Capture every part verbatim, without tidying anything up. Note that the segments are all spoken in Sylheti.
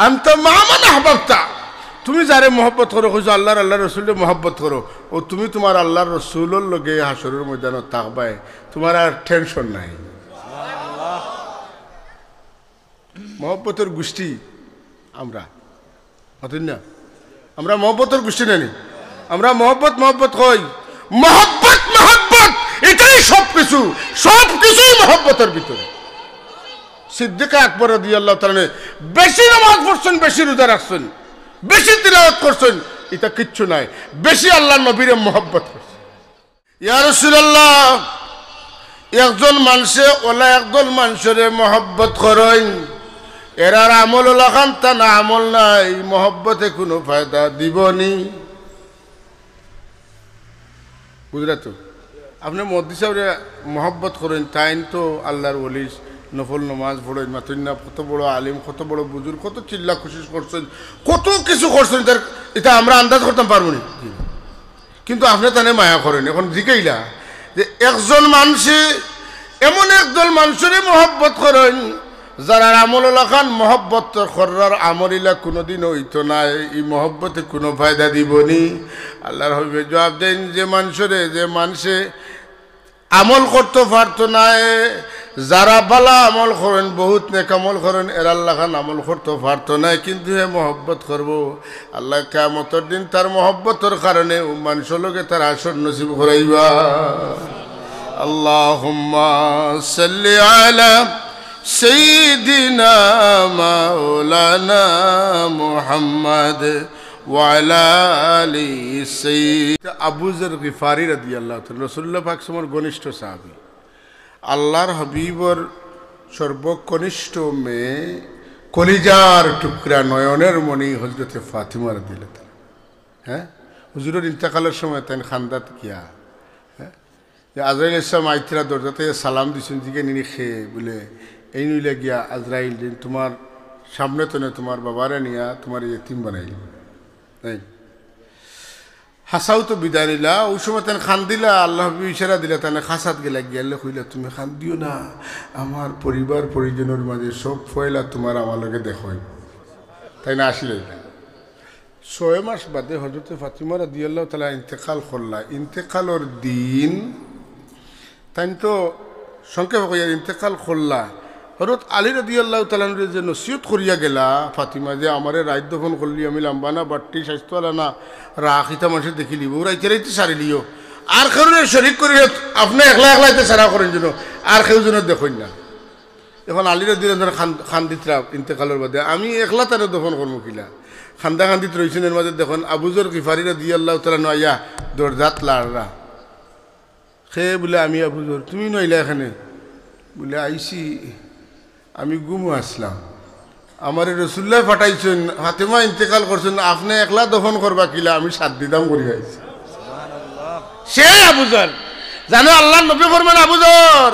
আনতা মা'আ মান আহবাবতা, তুমি যারে মহব্বত করো, কইছো আল্লাহর, আল্লাহর রসুলরে মহব্বত করো, অউ তুমি তুমার আল্লাহর রসুলর লগে হাশরর ময়দানো থাকবায়, তুমার আর টেনশন নাই। মহব্বতর গুষ্টি আমরা, মাতইন না? আমরা মহব্বতর গুষ্টি নানি? আমরা মহব্বত, মহব্বত কই? মহব্বত, মহব্বত, ইটাই সব কিছু, সব কিছুই মহব্বতর ভিতরে। সিদ্দিক আকবর রাদিয়াল্লাহু তাআলা আনহু বেশি নামাজ পড়ছইন, বেশি রোজা রাখছইন, বেশি তিলাওয়াত করছইন, ইটা কিচ্ছু নায়। বেশি আল্লাহর নবীরে মহব্বত করছইন। ইয়া রাসূলুল্লাহ, একজন মানষে অলা একদল মানষরে মহব্বত করইন, এরার আমল অলাখান তান আমল নায়, মহব্বতে কুনু ফায়দা দিবনি? বুঝরা তো? আপনে মুফতি সাবরে মহব্বত করইন, তাইন তো আল্লাহর ওলি, নফল নমাজ পড়ইন, মাতইন না, কত বড় আলিম, কত বড় বুজুর্গ, কত চিল্লা কোশিশ করছইন, কত কিছু করছইন, ইতা আমরা আন্দাজ করতাম পারমুনি? কিন্তু আপনে তানে মায়া করইন। এখন জিকাইলা যে একজন মানষে, এমন একদল মানষরে মহব্বত করইন, যারার আমল অলাখান মহব্বত কররার আমল ইলা কুনুদিন অইতো নায়, ই মহব্বতে কুনু ফায়দা দিবনি? আল্লাহর হাবিবে জবাব দেইন, যে মানষরে, যে মানষে আমল করতো পারতো নায়, যারা ভালা আমল করইন, বহুত নেক আমল করইন, এরার লাখান আমল করতো পারতো নায়, কিন্তু হে মহব্বত করবো, আল্লাহ কিয়ামতর দিন তার মহব্বতর কারণে অউ মানষর লগে তার হাশর নসিব করাইবা। আল্লাহুম্মা সাল্লি আলা সাইয়্যিদিনা মাওলানা মুহাম্মদ ওয়া আলা আলি সাইয়্যিদ-, আবু যর গিফারি রাদিয়াল্লাহু তাআলা, রাসূলুল্লাহ পাক সাল্লাল্লাহু আলাইহি ওয়াসাল্লামর ঘনিষ্ঠ সাহাবী, আল্লাহর হাবিবর সর্বকনিষ্ঠ মেয়ে, কলিজার টুকরা, নয়নের মণি হযরতে ফাতিমা রাদিয়াল্লাহু তাআলা। হ্যাঁ, হুজুরর ইন্তেকালর সময় তাইন কান্দাত গিয়া, হ্যাঁ, যে আজরাইল আলাইহিস সালাম আইতরা দরজাত আইয়া সালাম দিছইন, জিগাইন ইনি কে? বুলে, এইন অইলা গিয়া আজরাইল, যেইন তুমার সামনে তনে তুমার বাবারে নিয়া তুমারে এতিম বানাইল। তাইন হাছাউ তো বিদায় নিলা, অউ সময় তাইন কান্দিলা, আল্লাহর হাবিবে ইশারা দিলা, তাইন খাছাত গেলা, গিয়া কইলা, তুমি কান্দিও না, আমার পরিবার পরিজনর মাঝে সব পয়লা তুমার আমার লগে দেখা অইবো। তাইন আসিলা। ছয় মাস বাদে হযরতে ফাতিমা রাদিয়াল্লাহু তাআলা ইন্তেকাল করলা। ইন্তেকালর দিন তাইন তো সংক্ষেপে কইয়ার ইন্তেকাল করলা। হযরত আলী রাদিয়াল্লাহু তাআলা আনহুরে যে নসিহত করিয়া গেলা ফাতিমা, যে আমারে রাইত দফন করলি, আমি লাম্বা না, বাট্টি, স্বাস্থ্যওয়ালা না, রাখ, ইতা মানষে দেখিলিবো, রাইতে রাইতে সারিলিও, আর কেউরে শরিক করি, আপনে একলা একলা ইতা সারা করইন যেন, আর কেউ যেন দেখইন না। এখন আলী রাদিয়াল্লাহু তাআলা আনহু কান-, কান্দিতরা ইন্তেকালর বাদে, আমি একলা তারে দফন করমু কিলা? কান্দা কান্দিত রইছইন, এর মাঝে দেখইন আবু যর গিফারি রাদিয়াল্লাহু তাআলা আনহু আইয়া দরজাত লাড়রা। কে? বুলে, আমি আবু যর। তুমি নু আইলা কেনে? বুলে, আইছি, আমি ঘুমো আছলাম, আমারে রাসূলুল্লায় পাঠাইছইন, ফাতিমা ইন্তেকাল করছইন, আপনে একলা দফন করবা কিলা, আমি সাত দিতাম করি আইছি। সেই আবু যর, জানো আল্লাহর নবী ফরমান, আবু যর,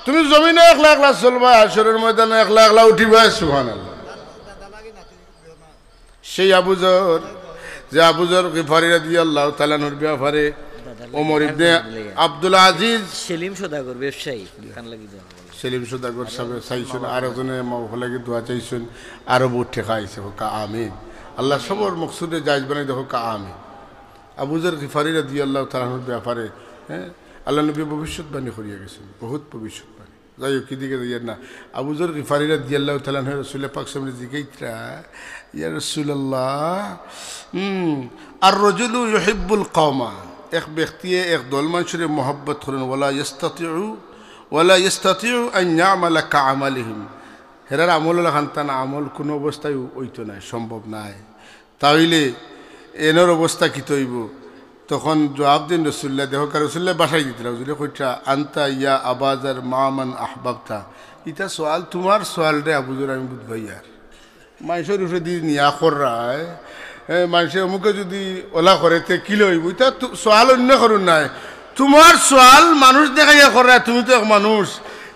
তুমি জমিনো একলা একলা চলবায়, হাশরর ময়দানো একলা একলা উঠিবায়। সুবহানাল্লাহ। সেই আবু যর, যে আবু যর গিফারি রাদিয়াল্লাহু তাআলা আনহুর ব্যাপারে ওমর ইবনে আব্দুল আজিজ, সেলিম সওদাগর ব্যবসায়ী, কান লাগি দেওয়া। সেলিম সওদাগর সাহেব চাইছইন, আর একজনে মাওফ লাগি দোয়া চাইছইন, আরো বহুত টেকা আইছে, কউক্কা আমিন। আল্লাহ সবর মকসুদে জায়েজ বানাই দেও, কউক্কা আমিন। আবু যর গিফারি রাদিয়াল্লাহু তাআলা আনহুর ব্যাপারে, হ্যাঁ, আল্লাহর নবী ভবিষ্যৎবাণী করিয়া গেছইন, বহুত ভবিষ্যৎবাণী। যাই হোক, ইদিকে যাইয়ার না। আবু যর গিফারি রাদিয়াল্লাহু তাআলা আনহু রাসূলুল্লাহ পাক সাল্লাল্লাহু আলাইহি ওয়াসাল্লামরে জিগাইতরা, ইয়া রাসূলুল্লাহ, হুম, আর রাজুলু ইউহিব্বুল কওমা, এক ব্যক্তিয়ে এক দল মানষরে মহব্বত করইন, ওয়ালা ইয়াস্তাতিউ, ওয়ালা ইয়াস্তাতিউ আন ইয়ামালা কাআমালিহিম, হেরার আমল অলাখান তান আমল কুনু অবস্থায় অইতো নায়, সম্ভব নায়। তা অইলে এনর অবস্থা কিতা অইবো? তখন জবাব দেইন রাসূলুল্লাহ, দেখো কা রাসূলুল্লাহ বাসাই দিতরা, হুজুরে কইতরা, আনতা ইয়া আবা যর মা'আ মান আহবাবতা। ইতা সওয়াল, তুমার সওয়ালরে আবু যর আমি বুঝবাইয়ার। মানষর উপরেদি নিয়া কররায়, এ, মানষে অমুকে যুদি অলা করে, তে কিলা অইবো? ইতা তু-, সওয়াল অইন্য কারোর নায়। তুমার সওয়াল মানুষ দেখাইয়া কররায়, তুমি তো এক মানুষ।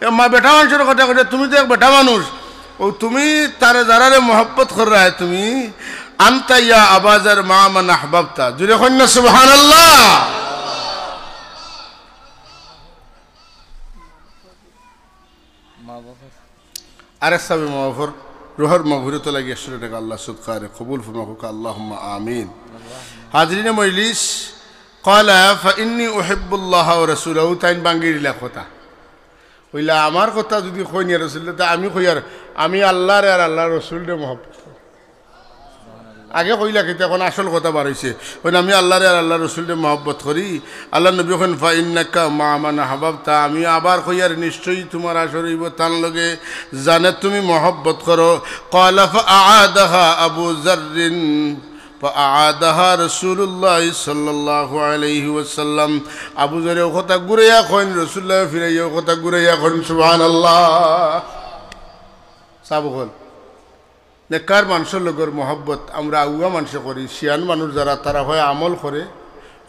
এ মা, বেটা মানষর কথা কইরায়, তুমি তো এক বেটা মানুষ। অউ তুমি তারে যারারে মহব্বত কররায় তুমি, আনতা ইয়া আবা যর মা'আ মান আহবাবতা। জুরে কইন না সুবহানাল্লাহ। মা বাবা। আরেক সাহাবী মা বাবার রুহর মাগফিরাতর লাগি একশো টেকা আল্লাহ সদকারে কবুল ফরমাউক্কা, আল্লাহুম্মা আমিন। হাজিরিনে মজলিস, ক্বালা ফাইন্নী উহিব্বুল্লাহা ওয়া রাসূলাহু, তাইন ভাঙ্গি দিলা কথা। কইলা, আমার কথা যুদি কইন ইয়া রাসূলুল্লাহ, তে আমি কইয়ার, আমি আল্লাহরে আর আল্লাহর রাসূলরে মহব্বত করি। আগে কইলা কিতা, অখন আসল কথা বার অইছে। কইন, আমি আল্লাহরে আর আল্লাহর রাসূলরে মহব্বত করি। আল্লাহর নবী কইন, ফাইন্নাকা মাআ মান আহবাবতা, আমি আবার কইয়ার, নিশ্চয়ই তুমার হাশর অইবো তান লগে, যানে তুমি মহব্বত করো। ক্বালা ফাআআদাহা আবু যাররিন, ফাআআদাহা রাসূলুল্লাহ সাল্লাল্লাহু আলাইহি ওয়াসাল্লাম। আবু যরে অউ কথা ঘুরাইয়া কইন, রাসূলুল্লাহ ফিরাইয়া অউ কথা ঘুরাইয়া কইন, সুবহানাল্লাহ। সাব অকল, নেককার মানষর লগর মহব্বত আমরা আউয়া মানষে করি, শিয়ান মানুষ যারা, তারা হয় আমল করে,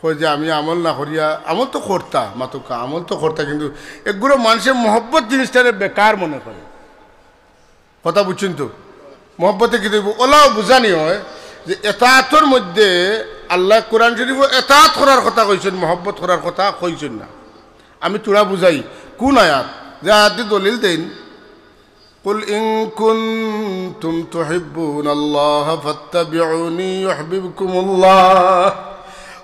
কয় যে আমি আমল না করিয়া, আমল তো করতা, মাতুক্কা, আমল তো করতা, কিন্তু এগুলো মানষে মহব্বত জিনিসটারে বেকার মনে করে। কথা বুঝছইন তো? মহব্বতে কিতা অইবো? অলাও বুঝানি অয় যে এতাআতর মধ্যে আল্লায় কোরআন শরীফো এতাআত করার কথা কইছইন, মহব্বত করার কথা কইছইন না। আমি থুড়া বুঝাই, কুন আয়াত? যে আয়াতদি দলিল দেইন, কুল ইন কুনতুম তুহিব্বুনাল্লাহা ফাত্তাবিউনি ইউহিব্বুকুমুল্লাহ।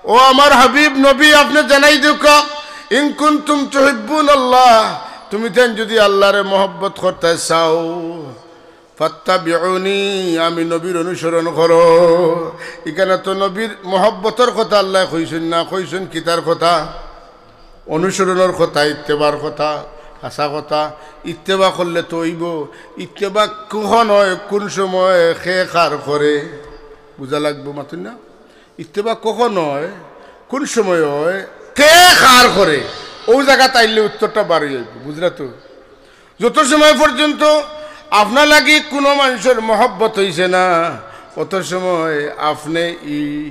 ও আমার হাবিব নবী, আপনে জানাই দেউক্কা, ইন কুনতুম তুহিব্বুনাল্লাহ, তুমি তাইন যুদি আল্লাহরে মহব্বত করতায় চাও, ফাত্তাবিউনি, আমি নবীর অনুসরণ করো। ইখানো তো নবীর মহব্বতর কথা আল্লায় কইছইন না, কইছইন কিতার কথা? অনুসরণর কথা, ইত্তেবার কথা, হাছা কথা। ইত্তেবা করলে তো অইবো। ইত্তেবা কখন অয়, কুন সময়, কে কার করে, বুঝা লাগবো, মাতুন না? ইত্তেবা কখন অয়, কুন সময় অয়, কে কার করে, অউ জাগাত আইলে উত্তরটা বার অইবো, বুঝলা তো? যত সময় পর্যন্ত আপনা লাগি কুনু মানষর মহব্বত অইছে না, অত সময় আপনে ই,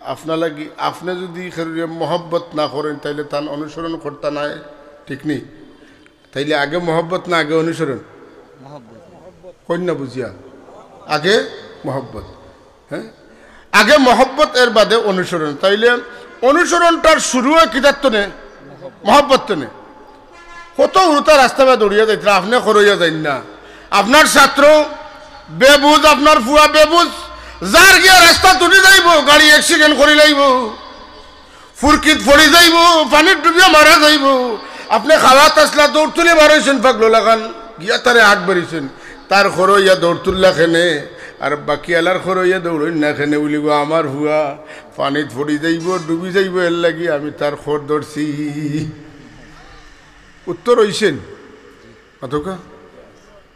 আপনা লাগি, আপনে যুদি কেউরে মহব্বত না করইন, তাইলে তান অনুসরণ করতা নায়, ঠিক নি? তাইলে আগে মহব্বত না আগে অনুসরণ? কইন না বুঝিয়া, আগে মহব্বত। হ্যাঁ, আগে মহব্বত, এর বাদে অনুসরণ। তাইলে অনুসরণটার শুরু অয় কিতার তনে? মহব্বত তনে। কত হুরুতা রাস্তা বায় দৌড়িয়া যাইতরা, আপনে খরইয়া যাইন না। আপনার ছাত্র বেবুঝ, আপনার ফুয়া বেবুঝ, যার গিয়া রাস্তা তুটি যাইবো, গাড়ি accident করি লাইবো। ফুরকিত পড়ি যাইবো, পানিত ডুবিয়া মারা যাইবো। আপনে খাওয়াত আছলা, দৌড় তুলি বারইছইন পাগলর লাখান, গিয়া তারে আগ বাড়িছইন। তার খরইয়া দৌড় তুললা কেনে, আর বাকি আলার খরইয়া দৌড়ইন না কেনে? বুলি গো, আমার ফুয়া পানিত পড়ি যাইবো, ডুবি যাইবো, এর লাগি আমি তার খর ধরছি। উত্তর অইছে নি? মাতউক্কা।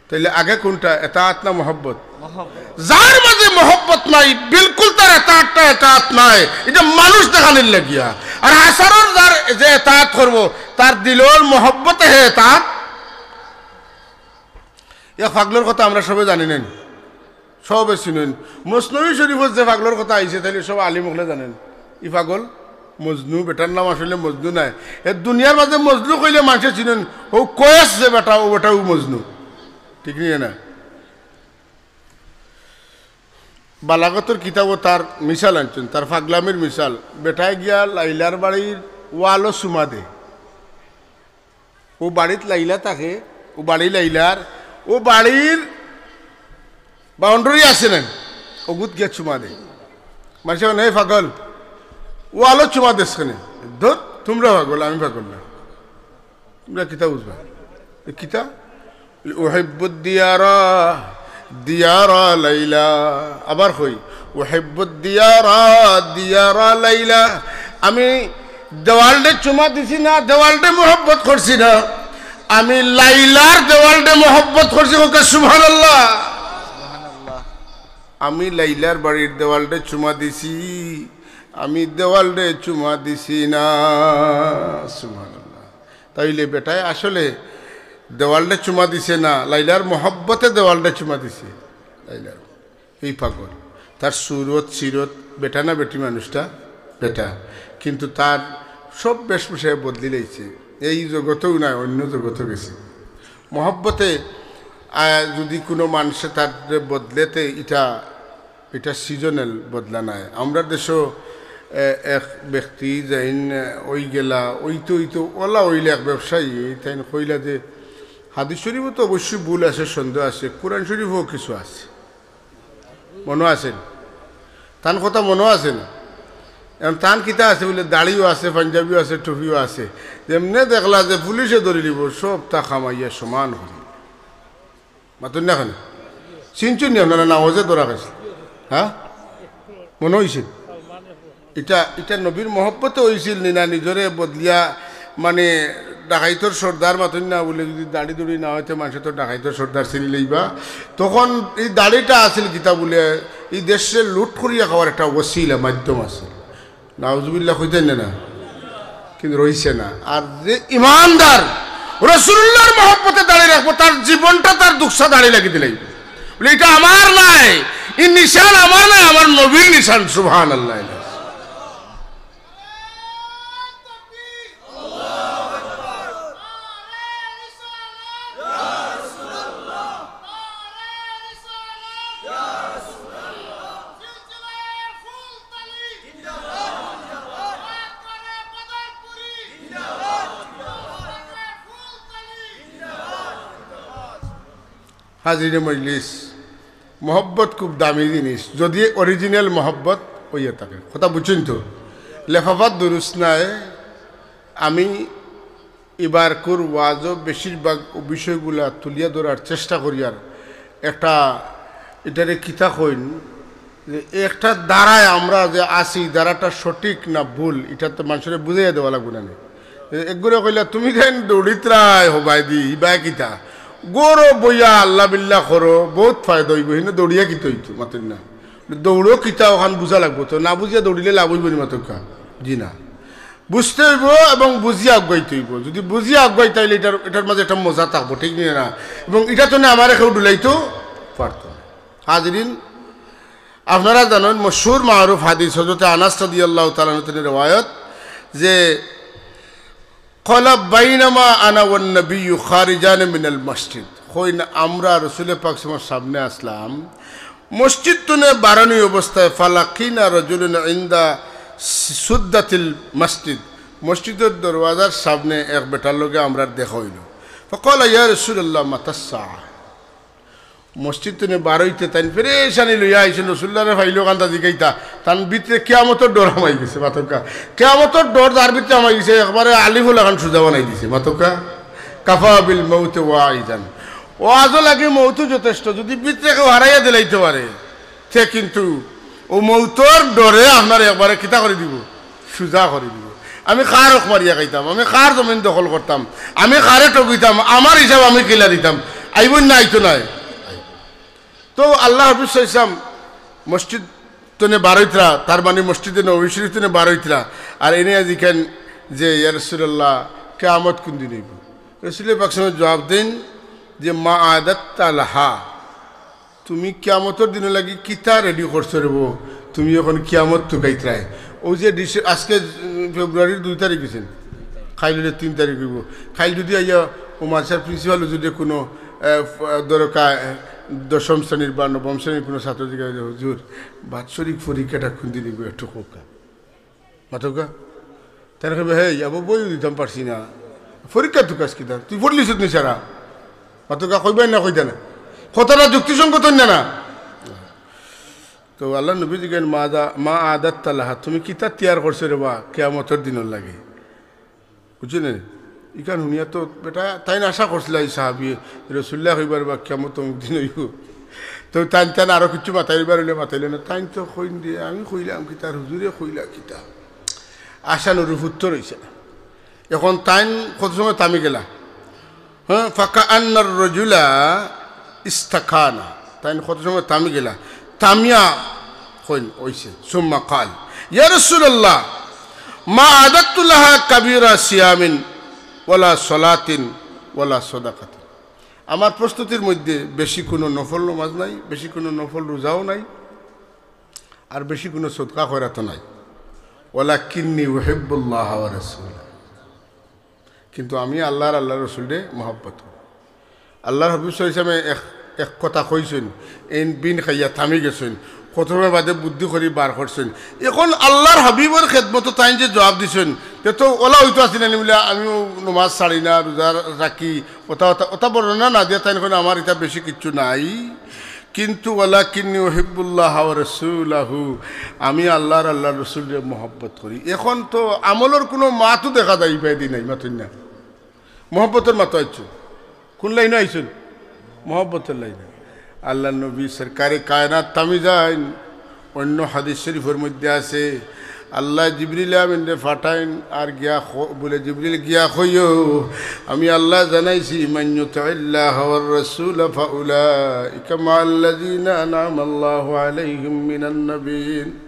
তাইলে আগে কুনটা, এতাআত না মহব্বত? মহব্বত। যার মাঝে মহব্বত নাই, বিলকুল তার এতাআতটা এতাআত নায়। ইটা মানুষ দেখানির লাগিয়া। আর হাছারর যার যে এতাআত করবো, তার দিলর মহব্বতে হে এতাআত। এক পাগলর কথা আমরা সবে জানি না নি? সবে চিনইন। মসনবী শরীফত যে পাগলর কথা আইছে, তাইলে সব আলিম অকলে জানইন। ই পাগল মজনু, বেটার নাম আসলে মজনু নায়। এ দুনিয়ার মাঝে মজনু কইলে মানষে চিনইন, অউ কয়েস যে বেটা, অউ বেটাউ মজনু। ঠিক নি না? বালাগতর কিতাবো তার মিসাল আনছইন, তার পাগলামির মিসাল। বেটায় গিয়া লাইলার বাড়ির ওয়ালো চুমা দে। অউ বাড়িত লাইলা থাকে, অউ বাড়ি লাইলার, অউ বাড়ির boundary আছে না, অগুত গিয়া চুমা দে। মানষে কয়, "এই পাগল, ওয়ালো চুমা দেস কেনে?" ধুর, তুমরা পাগল, আমি পাগল না। তুমরা কিতা বুঝবা? এ কিতা? উহিব্বুদ দিয়ারা, দিয়ারা লাইলা। আবার কই, উহিব্বুদ দিয়ারা, দিয়ারা লাইলা। আমি দেওয়ালরে চুমা দিছি না, দেওয়ালরে মহব্বত করছি না, আমি লাইলার দেওয়ালরে মহব্বত করছি। কউক্কা সুবহানাল্লাহ। আমি লাইলার বাড়ির দেওয়ালরে চুমা দিছি, আমি দেওয়ালরে চুমা দিছি না। সুবহানাল্লাহ। তাইলে বেটায় আসলে দেওয়ালরে চুমা দিছে না, লাইলার মহব্বতে দেওয়ালরে চুমা দিছে। লাইলার, এই পাগল, তার সুরত সিরত বেটা না বেটি মানুষটা? বেটা। কিন্তু তার সব বেশভূষায় বদলি লাইছে, এই জগতেও নাই, অন্য জগতেও গেছে। মহব্বতে, আহ, যুদি কুনু মানষে তার বদলেতে, ইটা, ইটা seasonal বদলা নায়। আমরার দেশো, এ, এক ব্যক্তি যাইন, এ, অইগেলা, অইতে অইতে অলা অইলে এক ব্যবসায়ী, তাইন কইলা যে, হাদিস শরীফো তো অবশ্যই ভুল আছে, সন্দেহ আছে, কোরআন শরীফো কিছু আছে, মনো আছে নি? তান কথা মনো আছে নি? এখন তান কিতা আছে বুলে, দাড়িও আছে, পাঞ্জাবিও আছে, টুপিও আছে। যেমনে দেখলা যে পুলিশে ধরি নিব, সবতা খামাইয়া সমান করি। মাতইন না কেনে? চিনছইন নি আপনারা? নামাজে ধরা খাইছে। হ্যাঁ, মনো অইছে? ইটা, ইটা নবীর মহব্বতে অইছিল নি, না নিজরে বদলিয়া, মানে, ডাকাইতর সর্দার মাতইন না বুলে, যদি দাড়ি দুড়ি না অইতে মানষে তো ডাকাইতর সর্দার চিনি লইবা। তখন ই দাড়িটা আছিল কিতা বুলে, ই দেশরে লুট করিয়া খাওয়ার একটা ওসিলা, মাধ্যম আছিল। নাউজুবিল্লাহ কইতাইন না, না? কিন্তু রইছে না। আর যে ইমানদার, রাসূলুল্লাহর মহব্বতে দাড়ি রাখবো, তার জীবনটা তার দুকসা দাড়ি লাগি দিলাই। বুলে, "ইটা আমার নায়, ই নিশান আমার নায়, আমার নবীর নিশান।" সুবহানাল্লাহ। হাজিরে মজলিস, মহব্বত খুব দামি জিনিস, যদি অরিজিনাল মহব্বত অইয়া থাকে। কথা বুঝছইন তো? লেফাফাত দুরুস্ত নায়। আমি ইবারকুর ওয়াজও বেশিরভাগ ও বিষয়গুলা তুলিয়া ধরার চেষ্টা করিয়ার। একটা, ইটারে কিতা কইন, যে একটা ধারায় আমরা যে আছি, ধারাটা সঠিক না ভুল, ইটা তো মানষরে বুঝাইয়া দেওয়া লাগবো না নি? এ-, একগুরে কইলা, "তুমি যেন দৌড়িতরায় হবায়দি, ইবায় কিতা? ঘরো বইয়া আল্লাহ বিল্লাহ করো, বউত ফায়দা অইবো, হিনো দৌড়িয়া কিতা অইতো?" মাতইন না। দৌড়ো কিতা, অখান বুঝা লাগবো তো, না বুঝিয়া দৌড়িলে লাভ অইবো নি মাতউক্কা? জি না। বুঝতে অইবো এবং বুঝিয়া আগুয়াইতে অইবো। যদি বুঝিয়া আগুয়াই, তাইলে ইটার, ইটার মাঝে একটা মজা থাকবো, ঠিক নি না? এবং ইটা তো না আমারে কেউ ডুলাইতো পারতো না। হাজিরিন, আপনারা জানইন, মশহুর মারুফ হাদিস হযরতে আনাস রাদিয়াল্লাহু তাআলা আনহু থনে রেওয়ায়ত যে, "ক্বালা বাইনামা আনা ওয়ান নাবিয়্যু খারিজান মিনাল মসজিদ।" কইন, আমরা রসুলে পাক সাল্লাল্লাহু আলাইহি ওয়াসাল্লামর সামনে আছলাম, মসজিদ থনে বারানি অবস্থায়, "ফালাকিনা রাজুলান ইনদা সুদ্দাতিল মসজিদ।" মসজিদর দরওয়াজার সামনে এক বেটার লগে আমরার দেখা অইলো। "ফাকালা ইয়া রাসূলাল্লাহ মাতাস সাআ।" মসজিদ থনে বারইতে তাইন পেরেশানি লইয়া আইছইন, রসুলুল্লাহরে পাইলো কান্দা জিকাইতা, তান ভিতরে কিয়ামতর ডর হামাই গেছে। মাতউক্কা, কিয়ামতর ডর যার ভিতরে হামাই গেছে, একবারে আলিফও লাখান সুজা বানাই দিছে। মাতউক্কা, কাফা বিল মাউতি ওয়াইজান। ওয়াজও লাগে, মউতও যথেষ্ট। যদি ভিতরে কেউ হারাইয়া দিলাইতে পারে, তে কিন্তু অউ মউতর ডরে আপনারে একবারে কিতা করি দিবো? সুজা করি দিবো। আমি কার হক মারিয়া খাইতাম, আমি কার জমিন দখল করতাম, আমি কারে ঠগিতাম, আমার হিসাব আমি কিলা দিতাম, আইবো না আইতো নায়? তো আল্লার হাবিব সাল্লাল্লাহু আলাইহি ওয়াসাল্লাম মসজিদ থনে বারইতরা, তার মানে মসজিদে নববী শরীফ থনে বারইতরা, আর এনে জিকাইন যে, "ইয়া রাসূলাল্লাহ, কিয়ামত কুন দিন অইবো?" রসুলে পাক সাল্লাল্লাহু আলাইহি ওয়াসাল্লাম জবাব দেইন যে, "মা আদাত্তা লাহা।" তুমি কিয়ামতর দিনর লাগি কিতা রেডি করছো রেবো? তুমি অখন কিয়ামত তুকাইতরায়। অউ যে ডিসে-, আজকে, উম, ফেব্রুয়ারির দুই তারিখ অইছে, কাইল অইলে তিন তারিখ অইবো। কাইল যদি আইয়া অউ মাদ্রাসার প্রিন্সিপাল হুজুরে কুনু, আহ, ফ-, ধরো কা-, দশম শ্রেণীর বা নবম শ্রেণীর কুনু ছাত্র জিকাইলে, "হুজুর, বাৎসরিক পরীক্ষাটা কুন দিন অইবো একটু কউক্কা।" মাতউক্কা? তাইন কইবা, "হে, ইয়াবো বইও দিতাম পারছি না, পরীক্ষা তুকাস কিতা? তুই পড়লিছত নি সারা?" মাতউক্কা, কইবা না, কইতা না? কথাটা যুক্তিসঙ্গত না, না? তো আল্লার নবী জিকাইন, "মা আদা-, মা আদাত্তা লাহা, তুমি কিতা তৈয়ার করছো রেবা কিয়ামতর দিনর লাগি?" বুঝছইন নি? ইখান হুনিয়া তো বেটা তাইন আশা করছিলা, এই সাহাবী, রসুলুল্লায় কইবা রেবা কিয়ামত অমুক দিন অইবো। তো তাইন, তাইন আরো কিচ্ছু মাতাইবার অইলে মাতাইলা না। তাইন তো কইন দে, "আমি কইলাম কিতা, হুজুরে কইলা কিতা?" আশানুরূপ উত্তর অইছে না। অখন তাইন কত সময় থামি গেলা, হ্যাঁ, ফাকাআন্নার রাজুলা ইস্তাকানা। তাইন কত সময় থামি গেলা, থামিয়া কইন অইছে, সুম্মা কাল, "ইয়া রাসূলাল্লাহ, মা আদাত্তু লাহা কাবীরা সিয়ামিন ওয়ালা সালাতিন ওয়ালা সাদাকাতিন।" আমার প্রস্তুতির মধ্যে বেশি কুনু নফল নামাজ নাই, বেশি কুনু নফল রোজাও নাই, আর বেশি কুনু সদকা খয়রাতও নাই। "ওয়ালাকিন্নী উহিব্বুল্লাহা ওয়া রাসূলাহু।" কিন্তু আমি আল্লাহ আর আল্লাহর রসুলরে মহব্বত করি। আল্লার হাবিব সাল্লাল্লাহু আলাইহি ওয়াসাল্লামে এক, এক কথা কইছইন, এইন বিন খাইয়া থামি গেছইন। প্রথমে বাদে বুদ্ধি করি বার করছইন। এখন আল্লাহর হাবিবর খেদমতো তাইন যে জবাব দিছইন, তে তো ওলা অইতো আছিল না নি বুলে, "আমিও নমাজ ছাড়ি না, রোজা রাখি", ওটা, ওটা, ওটা বর্ণনা না দিয়া তাইন কইন, "আমার ইটা বেশি কিচ্ছু নাই, কিন্তু ওয়ালাকিন্নি উহিব্বুল্লাহ ওয়া রাসূলাহু, আমি আল্লাহ আর আল্লাহর রসুলরে মহব্বত করি।" এখন তো আমলর কোনো মাতও দেখা যায় ইবায়দি নাই, মাতইন না। মহব্বতর মাতো আইছইন। কোন লাইনো আইছইন? মহব্বতর লাইনো। আল্লাহর নবী সরকারে কায়নাত থামি যাইন। অন্য হাদিস শরীফর মধ্যে আছে, আল্লায় জিবরিল আমিনরে পাঠাইন, আর গিয়া ক-, বুলে, "জিবরিল, গিয়া কইও, আমি আল্লায় জানাইছি, মান ইউতিইল্লাহা ওয়ার রাসূলা ফাউলাইকা মাআল্লাযীনা আনআমাল্লাহু আলাইহিম মিনান নাবিয়্যিন।"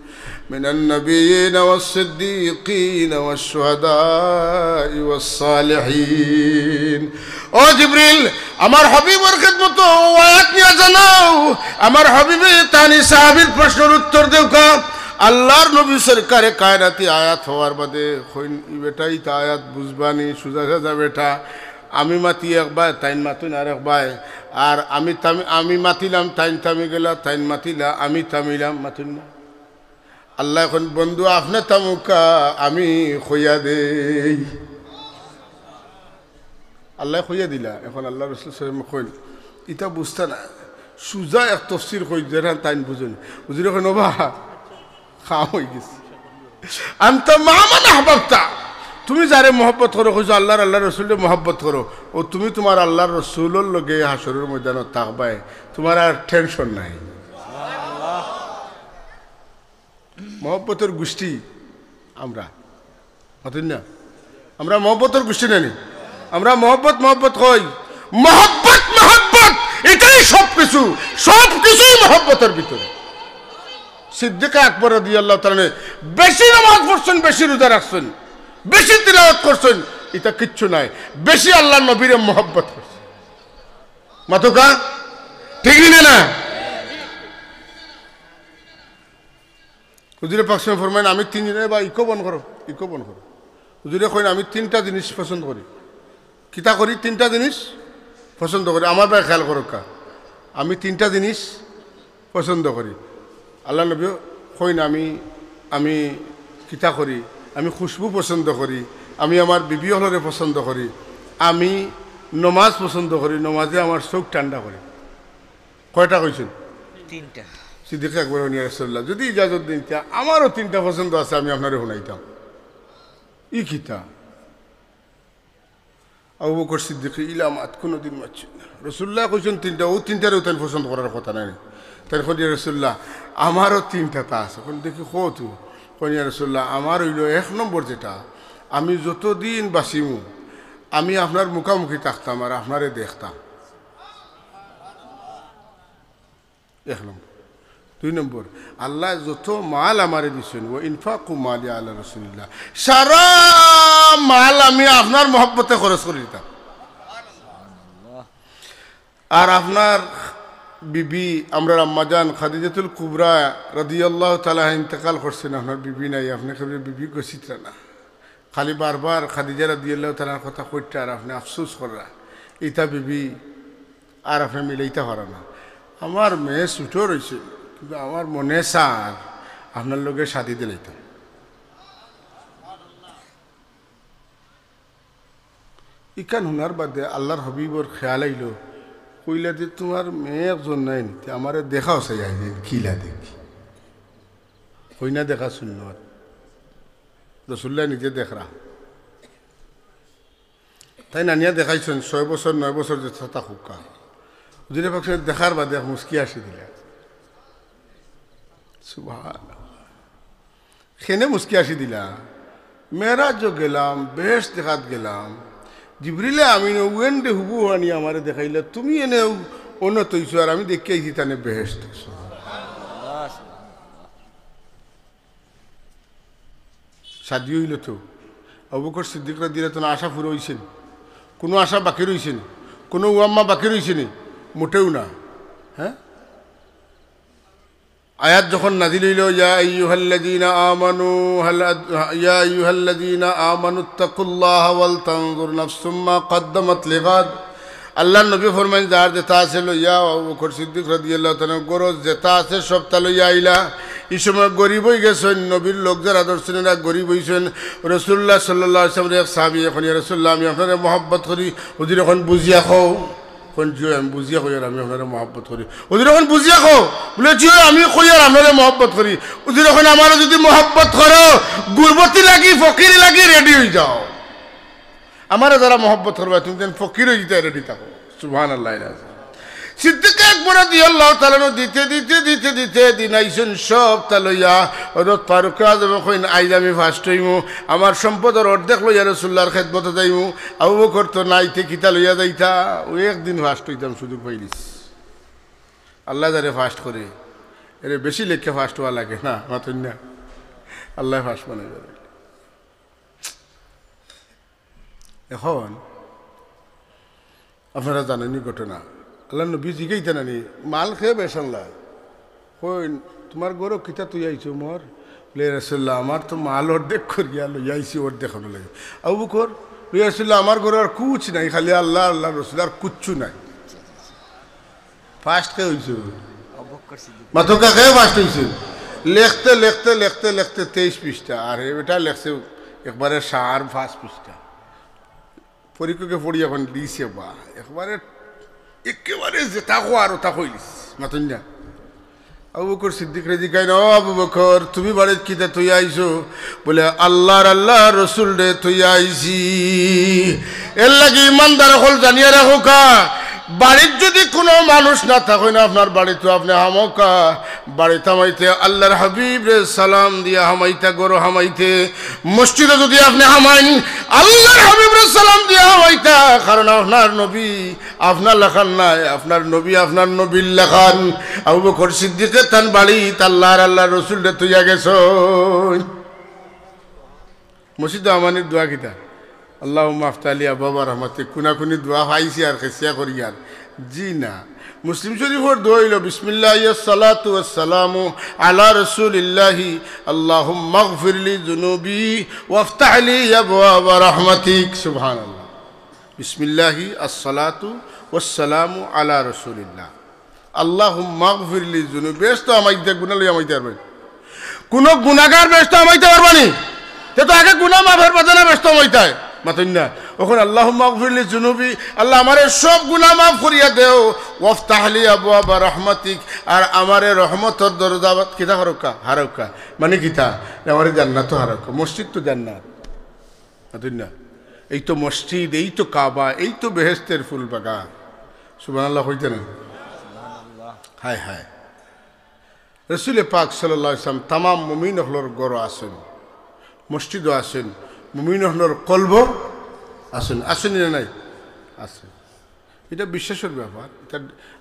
من النبيين والصديقين والشهداء والصالحين। ও জিবরিল, আমার হাবিবর খেদমতো ও আয়াত নিয়া জানাও। আমার হাবিবে তানি সাহাবীর প্রশ্নর উত্তর দেউক্কা। আল্লাহর নবী সরকারে কায়নাতি আয়াত হওয়ার বাদে কইন, "ই বেটা, ইতা আয়াত বুঝবানি, সুজা সাজা বেটা। আমি মাতি একবার, তাইন মাতুন আরেকবার। আর আমি থামি-, আমি মাতিলাম, তাইন থামি গেলা, তাইন মাতিলা, আমি থামিলাম, মাতুন না।" আল্লায় কইন, "বন্ধু, আপনে থামুক্কা, আমি কইয়া দেই।" আল্লায় কইয়া দিলা। এখন আল্লাহর রসুল সাল্লাল্লাহু আলাইহি ওয়াসাল্লাম কইন, "ইতা বুঝতা না, সুজা এক তফসির কই, যেটা তাইন বুঝইন।" হুজুরে কইন, "ওবা, কাম অইগেছে। আনতা মাআ মান আহবাবতা, তুমি যারে মহব্বত করো, কইছো আল্লাহর, আল্লাহর রসুলরে মহব্বত করো, ও তুমি তুমার আল্লাহর রসুলর লগে হাশরর ময়দানো থাকবায়, তুমার আর টেনশন নাই।" মহব্বতর গোষ্ঠী আমরা, মাতুন না? আমরা মহব্বতর গোষ্ঠী নানি? আমরা মহব্বত, মহব্বত কই। মহব্বত, মহব্বত, ইটাই সব কিছু, সব কিছুই মহব্বতর ভিতরে। সিদ্দিকে আকবর রাদিয়াল্লাহু তাআলা আনহু বেশি নামাজ পড়ছইন, বেশি রোজা রাখছইন, বেশি তিলাওয়াত করছইন, ইতা কিচ্ছু নায়। বেশি আল্লাহর নবীরে মহব্বত করছইন। মাতুক্কা, ঠিক নি না? হুজুরে পাক সাল্লাল্লাহু আলাইহি ওয়াসাল্লাম ফরমাইন, "আমি তিন দিনে বা ইকো বন্ধ করো, ইকো বন্ধ করো।" হুজুরে কইন, "আমি তিনটা জিনিস পছন্দ করি।" কিতা করি? তিনটা জিনিস পছন্দ করি। আমার বায় খেয়াল করুক্কা, আমি তিনটা জিনিস পছন্দ করি। আল্লাহর নবী কইন, "আমি, আমি কিতা করি? আমি খুশবু পছন্দ করি, আমি আমার বিবি অকলরে পছন্দ করি, আমি নমাজ পছন্দ করি, নমাজে আমার চউখ ঠান্ডা করে।" কয়টা কইছইন? তিনটা। সিদ্দিকে আকবর কইন, "ইয়া রাসূলুল্লাহ, যুদি ইজাজত দেইন, তে আমারও তিনটা পছন্দ আছে, আমি আপনারে হুনাইতাম।" "ই কিতা?" আবু বকর সিদ্দিকে ইলা মাত কুনুদিন মাতছইন না। রাসূলুল্লায় কইছইন তিনটা, অউ তিনটারেও তাইন পছন্দ করার কথা নায় নি? তাইন কইন, "ইয়া রাসূলুল্লাহ, আমারও তিনটা তা আছে।" কইন, "দেখি কও তো।" কইন, "ইয়া রাসূলুল্লাহ, আমার অইলো এক নম্বর যেটা, আমি যতদিন বাঁচিমু, আমি আপনার মুখামুখি থাকতাম আর আপনারে দেখতাম।" এক নম্বর। দুই নম্বর, আল্লায় যত মাল আমারে দিছইন, "ওয়া ইনফাকু মালি আলা রাসূলিল্লাহ", সারা মাল আমি আপনার মহব্বতে খরচ করি দিতাম। আর আপনার বিবি, আমরার আম্মাজান খাদিজাতুল কুবরা রাদিয়াল্লাহু তাআলা আনহা ইন্তেকাল করছইন, আপনার বিবি নাই, আপনে কেবল বিবি গছিত্রা না। খালি বারবার খাদিজা রাদিয়াল্লাহু তাআলার কথা কইতা আর আপনে আফসোস কররা। ইতা বিবি আর আপনে মিলাইতা পারা না। আমার মেয়ে ছুটো রইছে, কিন্তু আমার মনে চার আপনার লগে শাদি দিলাইতাম। ইখান হুনার বাদে আল্লাহর হাবিবর খেয়াল আইলো, কইলা যে, "তুমার মেয়ে একজন নাই নি? তে আমারে দেখাও চাই আইজ, কিলা দেখি।" কইনা দেখা সুন্নত। রাসূলুল্লায় নিজে দেখরা। তাইন আনিয়া দেখাইছইন, ছয় বছর, নয় বছর যেতা থাকুক্কা। হুজুরে পাক দেখার বাদে এক মুস্কি হাসি দিলা। সুবহানাল্লাহ। কেনে মুস্কি হাসি দিলা? মেরাজো গেলাম, বেহেশত দেখাত গেলাম। জিবরিলে আমিন অউ এন্ডে হুবহু আনি আমারে দেখাইলা, "তুমি এনে অনো থইছো আর আমি দেখিয়া আইছি তানে বেহেশত।" শাদি অইলো তো। আবু বকর সিদ্দিক রাদিয়াল্লাহু তাআলা আশা পুরা অইছে নি? কুনু আশা বাকি রইছে নি? কুনু ওয়াম্মা বাকি রইছে নি? মোটেও না। হ্যাঁ? আয়াত যখন নাজিল অইলো, "ইয়া আইয়ুহাল্লাযীনা আমানু হাল আদ-, ইয়া আইয়ুহাল্লাযীনা আমানুত্তাকুল্লাহা ওয়াল তানজুর নাফসুম মা কাদ্দামাত লিগাদ।" আল্লাহর নবী ফরমাইন, "যার যেতা আছে লইয়া আও।" আবু বকর সিদ্দিক রাদিয়াল্লাহু তাআলা আনহু ঘরো যেতা আছে সবতা লইয়া আইলা। ই সময় গরিব অইগেছইন, নবীর লোক যারা ধরছইন এরা গরিব অইছইন। রাসূলুল্লাহ সাল্লাল্লাহু আলাইহি ওয়াসাল্লামর এক সাহাবী কইন, "ইয়া রাসূলুল্লাহ, আমি আপনারে মহব্বত করি।" হুজুরে কইন, "বুঝিয়া কও।" কইন, "জি অয়, আমি বুঝিয়া কই আর আমি আপনারে মহব্বত করি।" হুজুরে কইন, "বুঝিয়া কও।" বলে, "জি অয়, আমি কই আর আপনারে মহব্বত করি।" হুজুরে কইন, "আমারে যুদি মহব্বত করো, গুরবতি লাগি, ফকিরি লাগি রেডি অইযাও। আমারে যারা মহব্বত করবায়, তুমি যেন ফকির অইযিতায় রেডি থাকো।" সুবহানাল্লাহ। সিদ্দিকে আকবর রাদিয়াল্লাহু তাআলা আনহু দিতে, দিতে, দিতে, দিতে দিন আইছইন সবতা লইয়া। হযরত ফারুকে আজমে কইন, "আইজ আমি ফার্স্ট অইমু, আমার সম্পদর অর্ধেক লইয়া রাসূলুল্লাহর খেদমতো যাইমু।" আবু বকর তো নাই, তে কিতা লইয়া যাইতা? অউ একদিন ফার্স্ট অইতাম সুযোগ পাইলিছি। আল্লায় যারে ফার্স্ট করে, এরে বেশি লেখকে ফার্স্ট অওয়া লাগে না, মাতইন না? আল্লায় ফার্স্ট বানাইবা। এখন আপনারা জানইন নি ঘটনা, আল্লাহর নবী জিগাইতা নানি, "মাল কে বেশানলা?" কইন, "তুমার ঘরো কিতা থইয়া আইছো উমর?" বলে, "ইয়া রাসূলুল্লাহ, আমার তো মাল অর্ধেক করিয়া লইয়া আইছি, অর্ধেক অনো লইয়া।" আবু বকর, "ইয়া রাসূলুল্লাহ, আমার ঘরো আর কুছ নাই, খালি আল্লাহ, আল্লাহর রসুল, আর কুচ্ছু নাই।" ফার্স্ট কে অইছে? মাতউক্কা, কে ফার্স্ট অইছে? লেখতে, লেখতে, লেখতে, লেখতে তেইশ পৃষ্ঠা, আর হে বেটা লেখছে একবারে সাড়ে পাঁচ পৃষ্ঠা। পরীক্ষকে পড়ি এখন দিছে বা, একবারে, একেবারে যেতা কওয়ার অতা কইলিছে, মাতইন না? আবু বকর সিদ্দিকরে জিগাইন, "ও আবু বকর, তুমি বাড়িত কিতা থইয়া আইছো?" বলে, "আল্লাহর, আল্লাহর রসুলরে থইয়া আইছি।" এরলাগি ইমানদার অকল জানিয়া রাখউক্কা, বাড়িত যুদি কুনু মানুষ না থাকইন, আপনার বাড়িত আপনে হামাউক্কা, বাড়িত হামাইতে আল্লাহর হাবিবরে সালাম দিয়া হামাইতা, ঘরো হামাইতে, মসজিদো যুদি আপনে হামাইন, আল্লাহর হাবিবরে সালাম দিয়া হামাইতা, কারণ আপনার নবী আপনার লাখান নায়, আপনার নবী আপনার নবীর লাখান। আবু বকর সিদ্দিকে তান বাড়িত আল্লাহর, আল্লাহর রসুলরে থইয়া গেছইন। মসজিদো হামানির দোয়া কিতা? "আল্লাহুম্মা আফতাহ লি আবওয়াবা রাহমাতিক।" কুনাকুনি দোয়া পাইছি আর খেছিয়া করি আর? জি না। মুসলিম শরীফর দোয়া অইলো, "বিসমিল্লাহি আসসালাতু ওয়াসসালামু আলা রাসূলিল্লাহি, আল্লাহুম্মাগফির লি যুনুবি ওয়াফতাহ লি আবওয়াবা রাহমাতিক।" সুবহানাল্লাহ। বিসমিল্লাহি আসসালাতু ওয়াসসালামু আলা রাসূলিল্লাহ। আল্লাহুম্মাগফির লি যুনুবি। বেহেস্তো হামাইতে গুনা লইয়া হামাইতা পারবা নি? কুনু গুনাগার বেহেস্তো হামাইতা পারবা নি? তে তো আগে গুনা মাফের বাদে না বেহেস্তো হামাইতায়। মাতইন না? অখন আল্লাহুম্মাগফির লি যুনুবি, আল্লাহ আমারে সব গুনা মাফ করিয়া দেও। ওয়াফতাহ লি আবওয়াবা রাহমাতিক, আর আমারে রহমতর দরজা কিতা করউক্কা? হারাউক্কা। মানি কিতা? আমারে জান্নাতো হারাউক্কা। মসজিদ তো জান্নাত। মাতইন না? এই তো মসজিদ, এই তো কাবা, এই তো বেহেস্তের ফুল বাগান। সুবহানাল্লাহ কইতা না? হায় হায়। রসুলে পাক সাল্লাল্লাহু আলাইহি ওয়াসাল্লাম তামাম মুমিন অকলর ঘরো আছইন, মসজিদো আছইন, মুমিন অকলর কলবো আছইন, আছইন নি না নাই? আছইন। ইটা বিশ্বাসর ব্যাপার। ইটা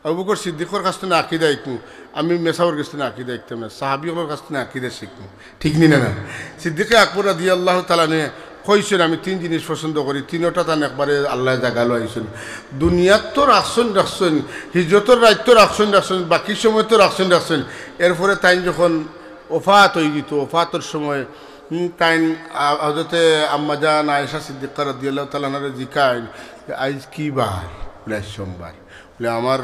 আবু বকর সিদ্দিকর কাছ থনে আকিদা হিকমু, আমি মেসাবর কাছ থনে আকিদা হিকতাম না, সাহাবী অকলর কাছ থনে আকিদা হিকমু। ঠিক নি না, না? সিদ্দিকে আকবর রাদিয়াল্লাহু তাআলা আনহু কইছইন, "আমি তিন জিনিস পছন্দ করি, তিনোটা তান একবারে আল্লায় জাগালো আইছইন।" দুনিয়াত তো রাখছইন, রাখছইন, হিজরতর রাইত তো রাখছইন, রাখছইন, বাকি সময় তো রাখছইন, রাখছইন। এরপরে তাইন যখন ওফাত অইযিতো, ওফাতর সময়, হুম, তাইন, আ, হযরতে আম্মাজান আয়েশা সিদ্দিকা রাদিয়াল্লাহু তাআলা আনহারে জিকাইন যে, "আইজ কি বার?" বলে, "আইজ সোমবার।" বলে, "আমার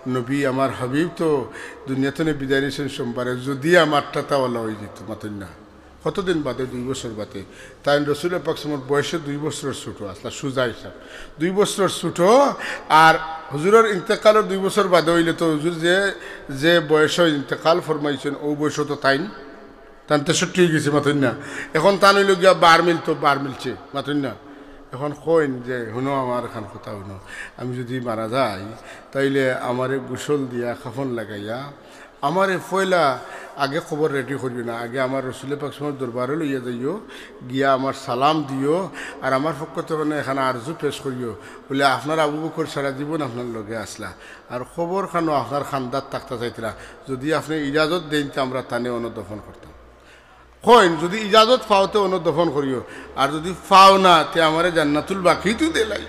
নবী, আমার হাবিব তো দুনিয়া থনে বিদায় নিছইন সোমবারে, যুদি আমারটা তা অলা অইযিতো।" মাতইন না? কতদিন বাদে? দুই বছর বাদে। তাইন রসুলে পাক সাল্লাল্লাহু আলাইহি ওয়াসাল্লামর বয়সে দুই বছরর ছুটো আছলা, সুজা হিসাব। দুই বছরর ছুটো, আর হুজুরর ইন্তেকালর দুই বছর বাদে অইলে তো হুজুর যে, যে বয়সো ইন্তেকাল ফরমাইছইন, অউ বয়সো তো তাইন তান তেষট্টি অইগেছে, মাতইন না? অখন তান অইলো গিয়া বার মিলতো, বার মিলছে, মাতইন না? অখন কইন যে, "হুনো, আমার অখান কথা হুনো, আমি যুদি মারা যাই, তাইলে আমারে গোসল দিয়া, কাফন লাগাইয়া, আমারে পয়লা আগে কবর রেডি করিও না, আগে আমার রসুলে পাক সাল্লাল্লাহু আলাইহি ওয়াসাল্লামর দরবারো লইয়া যাইও, গিয়া আমার সালাম দিও, আর আমার পক্ষ থনে অখান আরজু পেশ করিও।" বলে, "আপনার আবু বকর সারা জীবন আপনার লগে আছলা, আর কবরখানো আপনার কান্দাত থাকতা চাইতরা, যুদি আপনে ইজাজত দেইন, তে আমরা তানে অনো দফন করতাম।" কইন, "যুদি ইজাজত পাও তে অনো দফন করিও, আর যুদি পাও না, তে আমারে জান্নাতুল বাকিত দিলাইও।"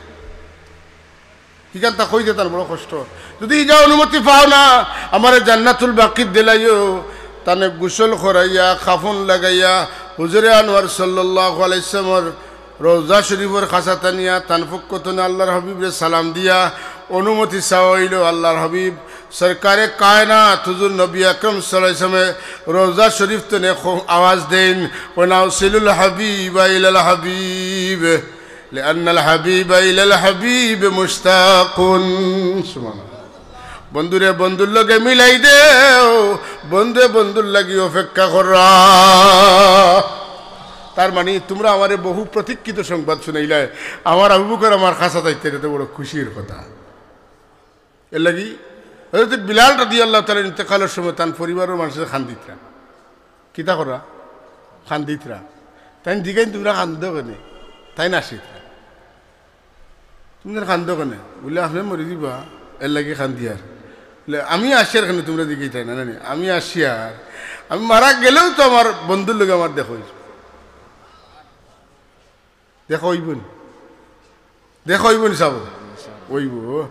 ইখানতা কইতে তান বড় কষ্ট। "যুদি ইজা অনুমতি পাও না, আমারে জান্নাতুল বাকিত দিলাইও।" তানে গোসল করাইয়া, কাফন লাগাইয়া, হুজুরে আনোয়ার সাল্লাল্লাহু আলাইহি ওয়াসাল্লামর রওজা শরীফর কাছাত আনিয়া, তান পক্ষ থনে আল্লাহর হাবিবরে সালাম দিয়া, অনুমতি চাওয়া অইলো আল্লাহর হাবিব সরকারে কায়নাত হুজুর নবী আকরাম সাল্লাল্লাহু আলাইহি ওয়াসাল্লামে রওজা শরীফ তনে খ-, আওয়াজ দেইন, "ওয়াসিলুল হাবিবা ইলাল হাবিব, লিআন্নাল হাবিবা ইলাল হাবিব মুশতাকুন।" সুবহানাল্লাহ। বন্ধুরে বন্ধুর লগে মিলাই দেও, বন্ধুয়ে বন্ধুর লাগি অপেক্ষা কররা। তার মানে, তোমরা আমারে বহু প্রতীক্ষিত সংবাদ শুনাইলায়, আমার আবু বকর আমার কাছা যাইতে, এটা তো বড় খুশির কথা। এর লাগি হযরত বিলাল রাদিয়াল্লাহু তাআলা ইন্তেকালর সময় তান পরিবারর মানষে কান্দিতরা। কিতা কররা? কান্দিতরা। তাইন জিগাইন, "তুমরা কান্দো কেনে?" তাইন হাসিতরা। "তুমরা কান্দো কেনে?" বুলে, "আপনে মরি যিবা, এর লাগি কান্দিয়ার।" বুলে, "আমি হাসিয়ার কেনে, তুমরা জিগাইতায় না, না নি? আমি হাসিয়ার, আমি মারা গেলেও তো আমার বন্ধুর লগে আমার দেখা অইবো।" দেখা অইবো নি? দেখা অইবো নি সাব? অইবো।